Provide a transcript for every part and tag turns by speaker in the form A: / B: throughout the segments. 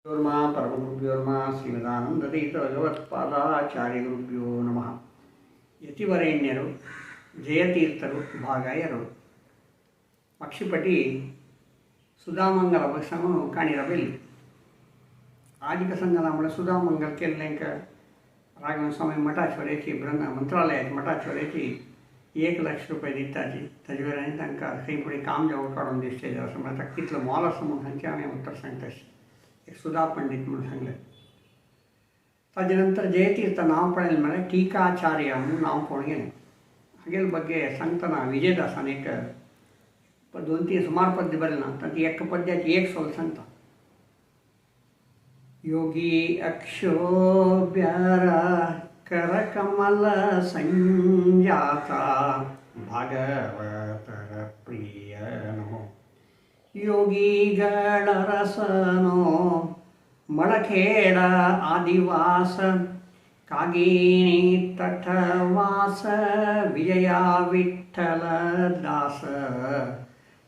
A: परमगुरुभ्यो नमः. ಶ್ರೀಮದಾನಂದತೀರ್ಥ ಭಗವತ್ಪಾದಾಚಾರ್ಯ ಗುರುಭ್ಯೋ ನಮಃ. ಯತಿವರೇಣ್ಯರು ಜಯತೀರ್ಥರು ಭಾಗ 2. ಪಕ್ಷಿಪಟಿ ಸುಧಾಮಂಗಲ ಬಸವನು ಕಾಣಿರಬೆಲ್ಲಿ ಆದಿಕ ಸಂಘದ ಸುಧಾಮಂಗಲ ಕೆಲ್ಲೆಂಕ ರಾಘವೇಂದ್ರ ಸ್ವಾಮಿ मठाचोऱ्याची ब्रह्म मंत्रालयाची मठाचोऱ्याची 1 लाख रुपये दिताची ताजे वयल्यान तांकां खंय फुडें काम जावं काडून दिसचें आसा म्हळ्यार ताका कितलो मोल आसा म्हूण सांगचें हांवें उत्तर सांगता. एक सुधा पंडित म्हणून सांगलें. ताजे नंतर जयतीर्थ नांव पळयलें म्हळ्यार टीकाचार्य म्हणून नांव कोण गेलें. हागेले ಬಗ್ಗೆ सांगतना विजयदासान एक 2-3 सुमार पद्य बरयलें ना, तांची एक पद्याची एक सोल सांगता. योगी अक्षोभ्यर करकमल संजाता भागवतर प्रियनो ಯೋಗಿಗಳರಸನೋ ಮಳಖೇಡ ಆದಿವಾಸ ಕಾಗಿಣಿ ತಟವಾಸ ವಿಜಯ ವಿಠಲ ದಾಸ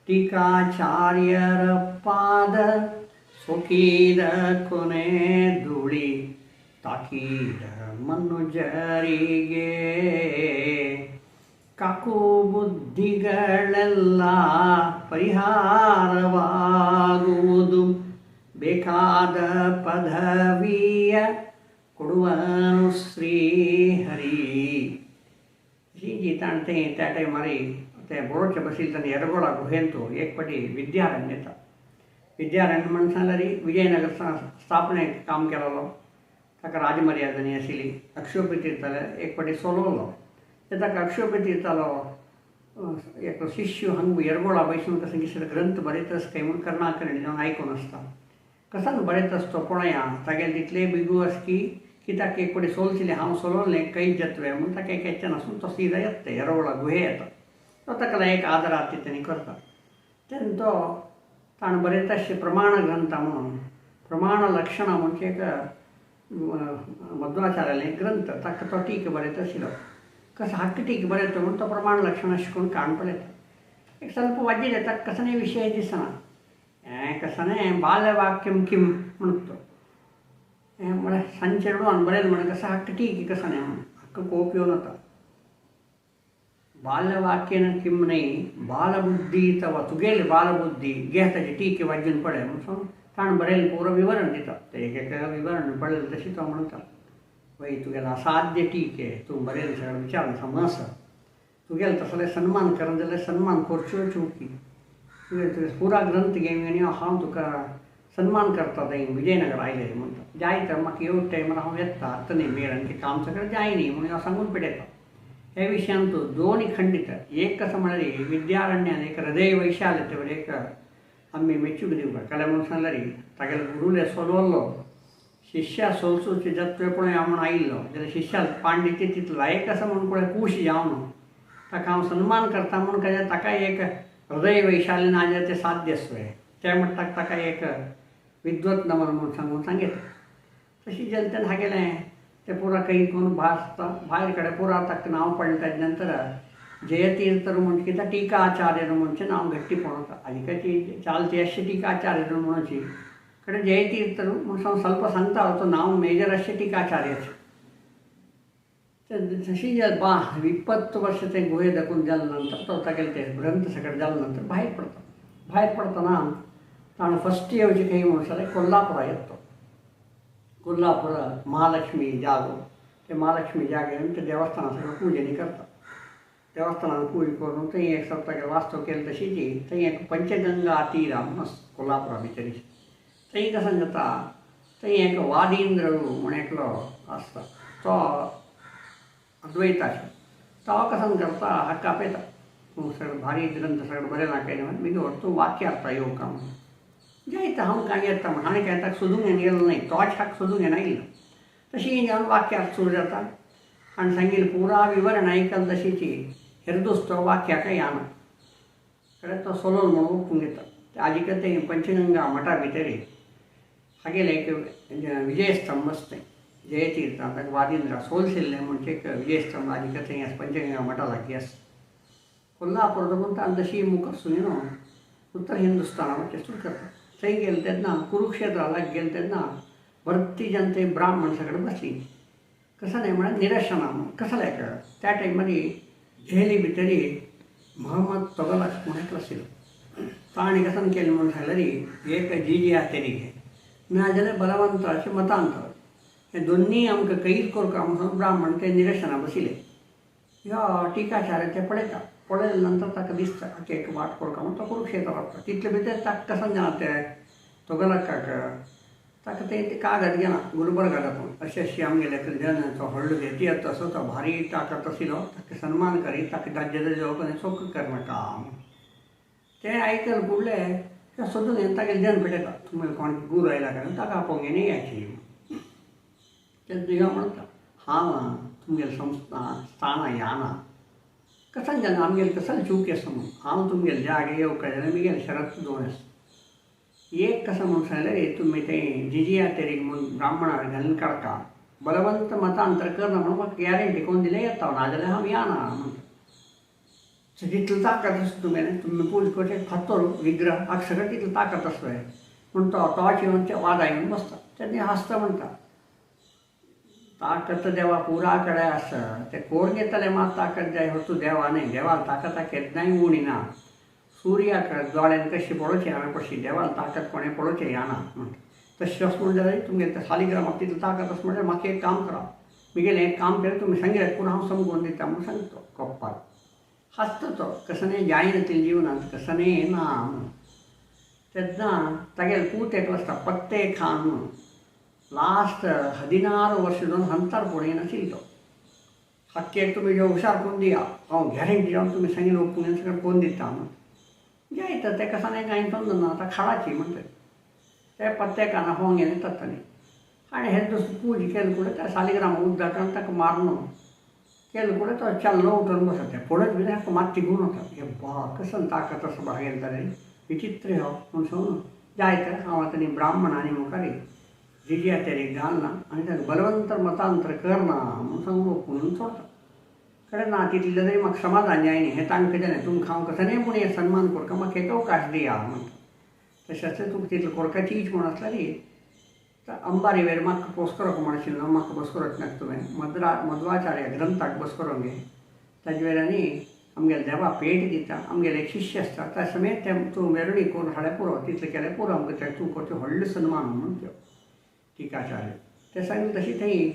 A: ಟೀಕಾಚಾರ್ಯರ ಪಾದ ಸೊಕೀದ ಕೊನೆ ಧೂಳಿ ತಾಕೀದ ಮನುಜರಿಗೆ ಕಾಕು ಬುದ್ಧಿಗಳೆಲ್ಲ ಪರಿಹಾರವಾಗುವುದು ಬೇಕಾದ ಪದವಿಯ ಕೊಡುವನು ಶ್ರೀಹರಿ. जी ताणें तें त्या टायमार ते बरोवचे बशिल्ले ताणें येरगोळा गुहेंतु एक पाटी विद्यारण्य येता. विद्यारण्य म्हण सांगल्यार विजयनगर स्थापनेक काम केलेलो, ताका राजमर्यादा न्ही आशिल्ली. अक्षोभ्य तीर्थाले एक पाटी सोलवलो. ते ताका अक्षोभ्य तीर्थालो एक शिष्य हांगा येरगोळा बैसून कसं कितें ग्रंथ बरयत आसता काय म्हूण कर्णाकरण जावन आयकून आसता. कसान बरयत आसतो पळया तागेले तितले बिगू आस की ताका एक पाटी सोलशिल्लें हांव सोलवलें कैद जातलें म्हूण ताका एक हेच्यान आसून तो सीधा येता येरवळा गुहे येता. तो ताका एक आदराती तेणी करता. तेन्ना तो ताणें बरयता आसचें प्रमाण ग्रंथा म्हणून प्रमाण लक्षणां म्हणजे एक मध्वाचार्यालें ग्रंथ ताका तो टीक बरयता आशिल्लो. कसो हक्क टीक बरयता म्हूण तो प्रमाण लक्षणां शिकून काण पळयता. एक ಸ್ವಲ್ಪ वज्जिले ताका कसने विशय दिसना. हें कसने बालवाक्यं किं म्हणून तो हें म्हळ्यार सांजचें चेडवान बरयलें म्हण कसो हक्क टीक कसने म्हणून हक्क कोप येवन वता. बालवाक्यन किं न्हय बालबुद्धी तव तुगेली बालबुद्धी घे ताजी टीक वाजून पळय म्हणून ताणें बरयलें पुरो विवरण दिता. तें एक एक विवरण पळयलें तशें तो म्हणटा वय तुगेलो असाध्य टीके तूं बरयलें सगळें विचारून समज तुगेलें तसलें सन्मान करना जाल्यार सन्मान करच्यो चुकी तुगेलें तुगे पुरा ग्रंथ घेवन आनी हांव तुका सन्मान करता थंय विजयनगर आयलें म्हणटा. जाय तर म्हाका येवचे टायमार हांव येता आतां न्ही मेळ आनी काम सगळें जाय न्ही म्हणून हांव सांगून पेटयता. हे विशयांत दोन खंडित एक कसं म्हळ्यार विद्यारण्यान एक हृदय वैशाल्य एक आमी मेच्युक दिवपाक कला म्हणून सांगल्यार तागेले गुरुले सोलवल्लो शिष्या सोलसूचे जत्वे पळय हांव म्हूण आयिल्लो जाल्यार शिष्या पांडित्य तितलो लायक आसा म्हूण पळय खूश जावन ताका हांव सन्मान करता म्हूण कशें ताका एक हृदय वैशाल्य ना जाल्यार तें साध्य आसलें तें म्हणटा ताका एक विद्वत नमन म्हूण सांगून सांगयता. तशी जनतेन हागेलें ते पुरा खंय कोण भासता भायर कडेन पुरा ताका नांव पडलें. ताजे नंतर जयतीर्थರು म्हणचे टीकाचार्यರು म्हणचें नांव गट्टीपण वता. आजिकाची चालती अशें टीकाचार्यರು म्हणची कडेन जयतीर्थರು म्हूण ಸ್ವಲ್ಪ सांगता तो नांव मेजर अशें टीकाचार्याचें. तशी बा 20 वर्ष ते गुहे दाखून जाले नंतर तो तागेले ते ग्रंथ सगळें जाले नंतर भायर पडता. भायर पडटना ताणें फस्ट येवचें खंय म्हणून जाल्यार कोल्हापुरा येता. तो कोल्हापूर महालक्ष्मी जागो ते महालक्ष्मी जागे ते देवस्थाना सगळें पुजेनी करता. देवस्थानान पूजा करून थंय एक सप्तक वास्तव केलें तशीच थंय एक पंचगंगा तीरा म्हणून कोल्हापुरा भितर थंय कसं जाता थंय एक वादींद्र म्हूण एकलो आसता तो अद्वैत आशिल्लो. तो कसं करता हाका आपयता तूं सगळें भारी ग्रंथ सगळें बरयला काय न्ही मागीर तूं वाक्यार्थ येवका म्हणून जायता हांव काय येता म्हण हाणें काय ताका सोदूंक येना गेलो न्हय तोच हाका सोदूंक येना येयलो. तशी जावन वाक्यार्थ सुरू जाता आनी सांगिल्लें पुरा विवरण आयकल तशीची हेरदूस तो वाक्याक येना कडेन तो सोलोल म्हणून ओपून घेता. आजिक ते पंचगंगा मठा भितर हागेलें एक विजयस्तंभ आसता जयतीर्थ ताका वादिंद्र सोलशिल्लें म्हणजे एक विजयस्तंभ आजिक थंय आसा पंचगंगा मठा लागीं आसा. कोल्हापूर दखून ताणें तशी मुखार न्हू उत्तर हिंदुस्थाना वचचें सुरू करता. थंय गेले तेन्ना कुरुक्षेत्राक गेले तेन्ना भरती जनते ब्राह्मण सगळे बसली. कसं नाही म्हळ्यार निरशना कसलें कळ त्या टायमारी देहली भितरी महम्मद तुगलक म्हूण एकलो आशिल्लो. ताणें कसन केलें म्हणून सांगल्यार एक जिजिया तेरीगे नाजाल्यार बलवंत अशें मतांतर हे दोन्ही आमकां कैद करता म्हणून ब्राह्मण ते निरशना बशिल्ले. ह्या टिकाचार्य ते पळयता, पळयल्या नंतर ताका दिसता एक वाट करता म्हणून तो कुरुक्षेत्राक वता. तितले भितर ताका कसन जाणा ते तुगलकाक ताका ते कागद गेला गुलबर्गा जातून अशें अशें आमगेले जनाचो व्हडलो व्यक्ती तसो तो भारी ताकद आशिल्लो, ताका सन्मान करी, ताका राज्य जेवप आनी चोख करनाका. तें आयकल फुडलें ते सोदून येवन तागेले जन पेटयता, तुमी कोण गुरू आयला काय ताका आपोवंक येवन याची. तेन्ना ह्यो म्हणटा हांव तुमगेले संस्था स्थानां याना कसन जाणा आमगेले कसले चूक आसा म्हणून हांव तुमगेले जागे येवका जाल्यार म्हगेले शरत दोन आसा. एक कसं म्हणून सांगल्यार तुमी तें जिजिया तेरीक म्हणून ब्राह्मणार घालून काडटा, बलवंत मतांतर करना म्हणून म्हाका गॅरंटी कोण दिलें येता, नाजाल्यार हांव याना म्हणटा. तितली ताकद आसा तुमी तुमी पूज करचे फातोर विग्रह हाका सगळें तितली ताकद आसा पूण तो टॉर्च येवन वादा येवन बसता. तेन्ना हांसता म्हणटा ताकद देवा पुरा कडेन आसा, ते कोण घेतले मात ताकद जाय हो तूं देवा न्हय, देवाक ताकद केन्नाय उणी ना. सूर्याक दोळ्यान कशी पळोवचें हांवें पळशी देवाक ताकद कोणें पळोवचें याना म्हणटा. तशें अशें म्हणटा जाल्यार तुमगेलें तें सालिग्रामाक तितलें ताकद आसा म्हणल्यार म्हाका एक काम करा, म्हगेलें एक काम केलें तुमी सांगलें पूण हांव समजून दिता म्हणून सांगता कोप्पार हांसता तो. कसनें जायना तितलें जिवनांत कसनें ना म्हणून. तेन्ना तागेलो पूत एकलो आसता पत्ते खान म्हणून, लास्ट 16 वर्ष जावन हंतार पळय नाशिल्लो तो. हक्केक तुमी जे हुशार करून दिया हांव गॅरंटी जावन तुमी सांगिल्लें ओपून सगळें करून दिता म्हणून जायता. ते कसा नाही कांय समजना ना आतां खाडाची म्हणटा ते पत्ते काना होंग गेले तत्तनी. आनी हे दुसरें पूज केलें कुडें त्या सालिग्रामा उदकान ताका मारून केलें कुडें तो चल्लो उठून बसता. ते पळयत बी ताका मात तिगून वता, हे बा कसन ताकद आसा बागेल जाल्यार विचित्र हो म्हूण सांगून जायत हांव आतां न्ही ब्राह्मणांनी मुखार जिजिया तेरीक घालना आनी ताका बलवंत मतांतर करना म्हणून सांगून ओपून सोडटा. कडेन ना तितलें तरी म्हाका समाधान जायना हें तांकां जालें तुमकां हांव कसलें पूण हें सन्मान करता म्हाका एक अवकाश दिया म्हणटा. तशें आसलें तुका तितलें कोरकाची इच म्हूण आसल्यार तर अंबारी वेर म्हाका पोस करोंक म्हण आशिल्लो म्हाका बस करोंक नाका तुवें मध्वाचार्य ग्रंथाक बस करोंक गे ताजे वेर आनी आमगेले देवा पेट दिता, आमगेले एक शिश्य आसता त्या समेत तें तूं मेरणी करून हाडलें पुरो तितलें केलें पुरो आमकां तें तूं करचें व्हडलें सन्मान म्हणून त्यो टिकाचार्य ते सांगलें. तशी थंय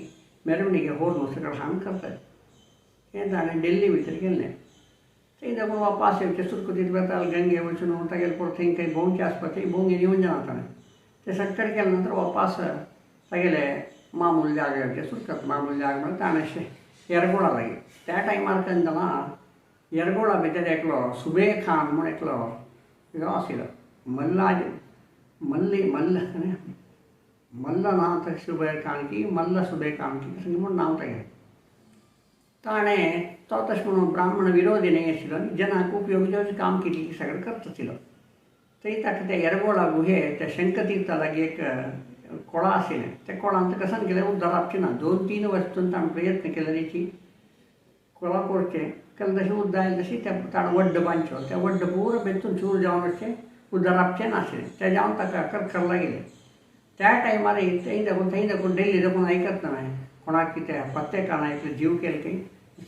A: मेरवणीगे होर सगळें हांग करतात. हें ताणें दिल्ली भितर केल्लें. थंय दाखोवन वापास येवचें सुरकुतीत वेताल गंगे वचून तागेले परत थंय खंय भोंवचें आसपा थंय भोंवून येवन जाणा ताणें ते सगळें केलें नंतर वापास तागेले मामूल जाग येवचें सुरकत मामूल जाग म्हळ्यार ताणें अशें येरगोळा लागीं त्या टायमार तेन्ना जाणा येरगोळा भितर एकलो सुबे खान म्हूण एकलो ह्यो आशिल्लो मल्लाज मल्ली मल्ल मल्लनाथ सुबे खान की मल्ल सुबे खान की अशें म्हूण नांव तागेलें. ताणें तो तशें म्हणून ब्राह्मण विरोधी न्हय आशिल्लो आनी जनाक उपयोग जावचें काम कितें सगळें करता आशिल्लो. थंय ताका त्या येरगोळा गुहे त्या शंखतीर्था लागीं एक कोळा आशिल्लें त्या कोळांत कसन केलें उद्धार आपचें ना. 2-3 वर्सां ताणें प्रयत्न केले तेची कोळा कोरचें केलें तशें उद्दार आयलें तशी त्या ताणें वड्ड बांदचो त्या वड्ड पुरो बेतून चूर जावन वचचें उद्धार आपचें नाशिल्लें तें जावन ताका करकर लागिल्लें. त्या टायमार थंय दाखोवन थंय दाखोवन दिल्ली दाखोवन आयकत ना कोणाक कितें पत्ते काना इतलें जीव केलें खंय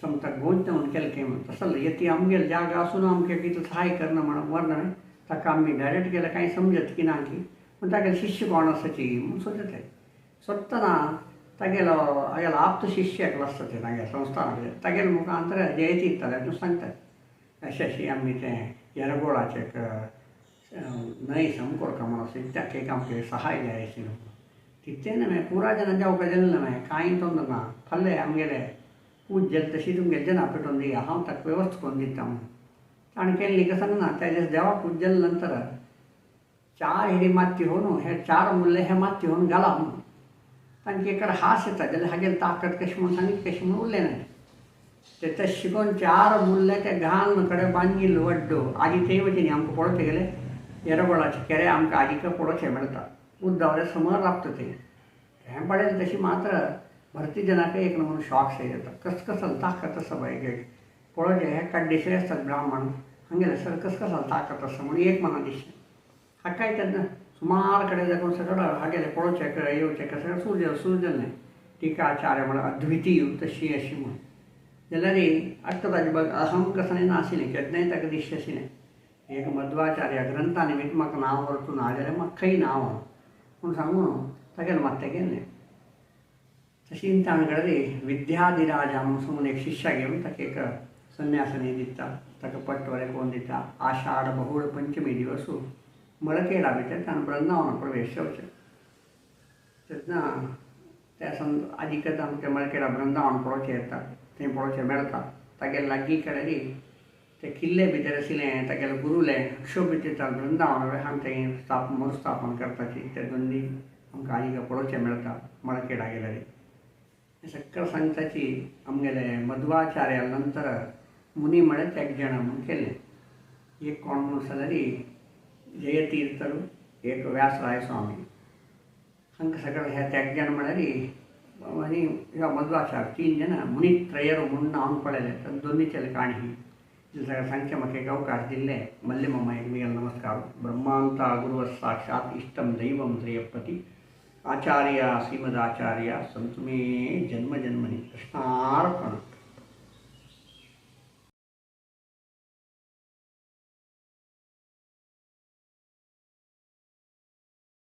A: समता गोंयच म्हणून केलें खंय म्हणून तसो येती आमगेले जागा आसून आमकां कितें सहाय करना म्हणून मरना ताका आमी डायरेक्ट गेल्यार कांय समजत की ना की पूण तागेले शिश्य कोण आसाची म्हूण सोदताय. सोदतना तागेलो हागेलो आप्त शिश्य एकलो आसता ते तागेले संस्थान तागेले मुखांतर जयती दिताले तूं सांगतात अशें अशें आमी तें येरगोळाचें एक न्हंय समकोरका म्हणून आसा ताका एक आमकां सहाय जाय आशिल्लें. तितलें न्हय पुरा जाणां जावपा जालें न्हय कांय तोंड ना फाल्यां आमगेले पूज जालें तशी तुमगेले जना पेटोवन दिया हांव ताका वेवस्था करून दिता म्हणून ताणें केल्ली कसं ना त्या दीस देवा पूज जाले नंतर 4 हेडी माती होऊन हे 4 मुल्ले हे माती होऊन घाला म्हणून तांचे एकडे हास येता जाल्यार हागेली ताकद कशी म्हणून सांगितली कशी म्हणून उरलें ना. ते तशें शिकोवन 4 मुल्ले ते घालून कडे बांदिल्लो वड्डो आजी थंय वचीनी आमकां पळोवचें गेलें येरगोळाचें केरे आमकां आजीक पळोवचें मेळटा उद्दावले समोर राबता थंय हें पळयलें तशी मात्र भरती जनाक एक म्हणून शॉक शे येता कस कसल ताकद आसा बाय एक पळोवचें हे काड्डेशे आसतात ब्राह्मण हांगेले सर कस कसल ताकद आसा म्हणून एक मना दिसलें. हाकाय तेन्ना सुमार कडेन जागून सगळं हागेलें पळोवचें येवचें सगळें सुरू सुरू जालें. टीकाचार्य म्हळ्यार अद्वितीय तशी अशी म्हूण जाल्यार आतां ताजे बग अहम कसलें नाशिल्लें, केन्नाय ताका दिसचें आशिल्लें. एक मध्वाचार्य ग्रंथा निमित्त म्हाका नांव व्हरतूं ना जाल्यार म्हाका खंय नांव म्हूण सांगून तागेलें मात्तें केलें. तशी ताणें कडेन विद्याधिराजा म्हूण सांगून एक शिष्या घेवन ताका एक संन्यासनी दिता, ताका पट्ट बरें करून दिता. आषाढ बहुळ पंचमी दिवसू मळकेडा भितर ताणें वृंदावन प्रवेश जावचें. तेन्ना त्या संद आजी कथा आमच्या मळकेडा वृंदावन पळोवचें येता, थंय पळोवचें मेळटा. तागेले लागीं कडेन ते किल्ले भितर आशिल्लें तागेले गुरुले अक्षोभित वृंदावन हांगा थंय स्थापन मरुस्थापन करताची ते दोनूय आमकां आजी पळोवचें मेळटा मळकेडा गेल्यार. सगळें सांगताची आमगेले मध्वाचार्या नंतर मुनी म्हळ्यार एक जाण म्हूण केलें. एक कोण म्हूण जाल्यार जयतीर्थरू, एक व्यासराय स्वामी. हांकां सगळें हे एक जाण म्हळ्यार आनी ह्या मध्वाचार्य तीन जाणां मुनित्रयरू म्हूण नांव पळयलें. तर दोनीचेले काणी ही सगळें सांगचें म्हाका एक अवकाश दिल्ले मल्ले मम्मा एक मिगेल नमस्कार. ब्रह्मांता गुरुव साक्षात इष्टम दैवम त्रयपती आचार्य श्रीमदाचार्य संतुमे जन्म जन्मनि. कृष्णार्पण.